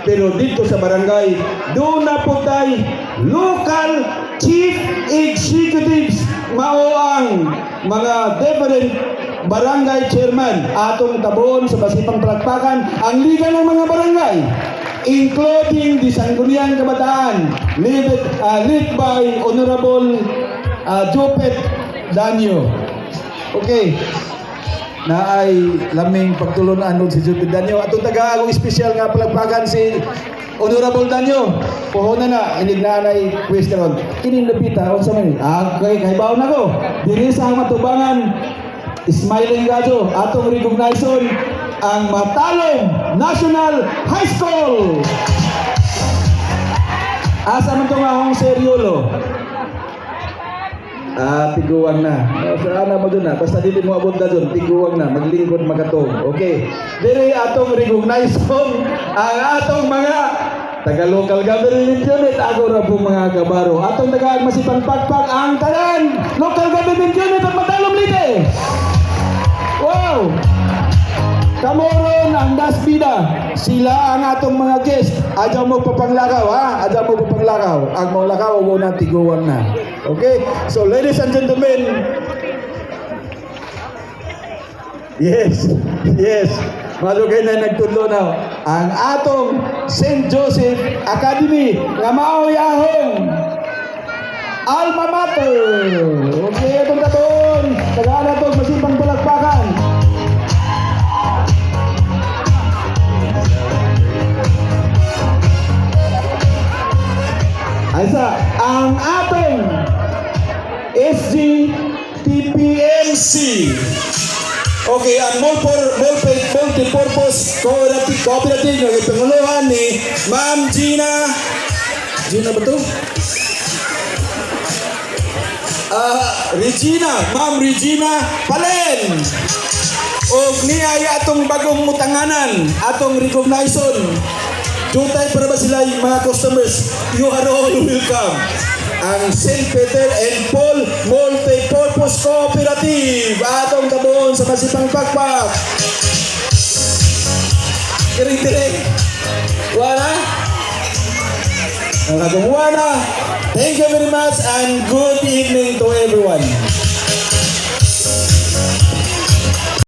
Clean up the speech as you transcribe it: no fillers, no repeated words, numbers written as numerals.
Pero dito sa barangay, doon na po tay local chief executives, mao ang mga different barangay chairman. Atong tabuon sa masipang palakpakan ang Liga ng mga Barangay, including the Sangguniang Kabataan led by Honorable Jopet Danyo. Okay, na ay laming pagtulunan si Jupit Danyo. Atong taga akong espesyal nga palagpagan si Honorable Danyo. Puhon na na, inig na ay quiz karon. Kining lapita, unsa man ni? Ah, okay, kahibaw na ko. Diri sa matubangan, smiling gadyo, atong recognition ang Matalom National High School. Asa man tong ahong seryolo? Ah, tiguang na. Oh, saan na mo dun na? Basta dili mo abot na dun, tiguang na, maglingkod makatong. Okay. Diri atong recognition ang atong mga taga local government unit, ako ra po, mga kabaro. Atong taga masipang pakpak ang tanan local government unit at Matalom, Leyte. Wow! Kamoron ang Dasbida. Sila ang atong mga guest. Adyaw mo papanglakaw, ha? Adyaw mo papanglakaw. Ang maulakaw, na tiguang na. Okay? So, ladies and gentlemen, yes. Malugay na nagtudlo na. Ang atong St. Joseph Academy nga mao'y ahong alma mater. Okay, atong taton. Tagaan nato masipang palakpakan. Ay sa ang atong SGTPMC. Okay, ang multi-purpose cooperative nga gipanguluhan ni Ma'am Gina. Gina ba to? Ah, Regina, Ma'am Regina Palen. Og niya ay atong bagong mutanganan, atong recognition. Jutay para ba sila yung mga customers? You are all welcome. Ang St. Peter and Paul Multi-Purpose Cooperative. Atong tabuon sa masipang pakpak. Kiring-kiring. Wala? Nakagumuha na. Thank you very much and good evening to everyone.